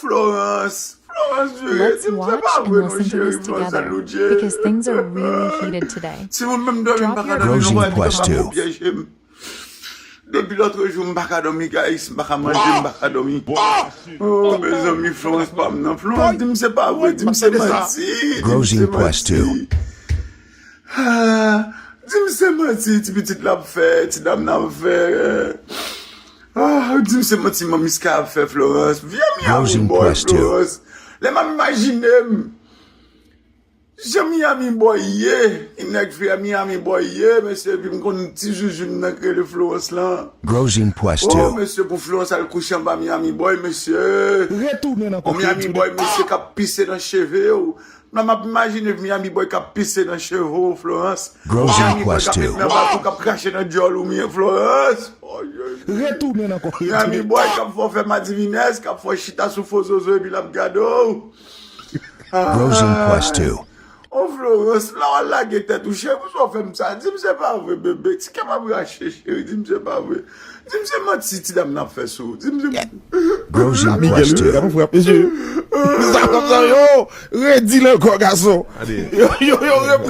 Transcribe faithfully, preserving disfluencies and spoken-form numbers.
Florence, Florence Dure, di m se pa vre non cheri, Florence Aludje. Timoun menm dòmi m pa ka dòmi non, pa di m pa pou pyeje m. Depi lòtrejou m pa ka dòmi guys, m pa ka manje, m pa ka dòmi. Oh mezanmi, Florence pa m nan. Florence di m se pa vre, di m se manti, di m se manti. Ah, di m se manti ti pitit la ap fè, ti dam nan ap fè. Ah, di m se manti manmiska ap fè Florence. Vye Miami boy Florence. Lè m ap imajine m jan Miami boy ye, yon nèg vye Miami boy ye mesye, epi m konn ti joujou m nan k rele Florence lan. Oh mesye, pou Florence al kouche anba Miami boy mesye. Yon Miami boy mesye k ap pise nan cheve w. Nan m ap imajine Miami boy k ap pise nan cheve w Florence. Miami boy k ap met nan bato, k ap krache nan djòl ou Florence. Retounen ankò. Miami boy k ap fè w fè madivines, k ap fè w chita sou fo zozo epi l ap gade w. Ah. Oh Florence, la w al lage tèt ou cheri, pou sa w fè m sa, di m se pa vre bebe, ti kè m ap rache cheri, di m se pa vre. Di m se manti ti dam nan ap fè sou ou. Di m se Miguel wi, gade frè mesye. Sa konsa yo redi l ankò gason. Yo yo yo rep-